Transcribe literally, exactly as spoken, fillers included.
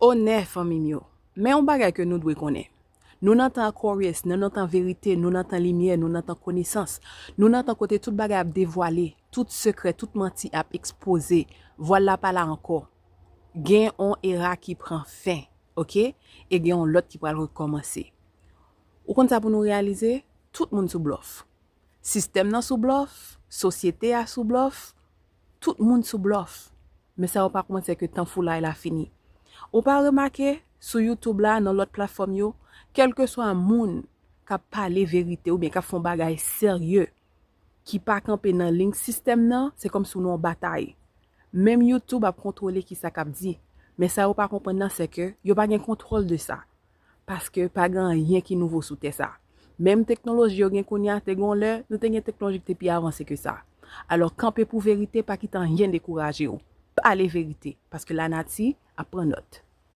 Onè, fanmi m yo. Men yon bagay ke nou dwe konnen. Nou nan tan Aquarius, nou nan tan verite, nou nan tan limyè, nou nan tan konesans. Nou nan tan kote tout bagay ap devwale, tout sekrè, tout manti ap ekspoze. Vwal la pa la ankò. Gen yon era ki pran fen, oke? E gen yon lòt ki pral rekòmanse. Ou konn sa pou nou reyalize? Tout moun sou blòf. Sistèm nan sou blòf, sosyete a sou blòf, tout moun sou blòf. Men sa yo pa konn se ke tan foulay la fini. Ou pa remake sou YouTube la, nan lòt platfòm yo, kèlkeswa moun k ap pale verite oubyen k ap fè yon bagay serye, ki pa kanpe nan liy sistèm nan, se kòmsi w nan yon batay. Menm YouTube ap kontwole kisa k ap di. Men sa yo pa konprann nan se ke yo pa gen kontwòl de sa. Paske pa gen anyen ki nouvo sou tè sa. Menm teknoloji yo gen kounye a, te gen yon lè, nou te gen teknoloji ki te pi avanse ke sa. Alò, kanpe pou verite, pa kite anyen dekouraje w. Pale verite, paske lanati ap pran nòt.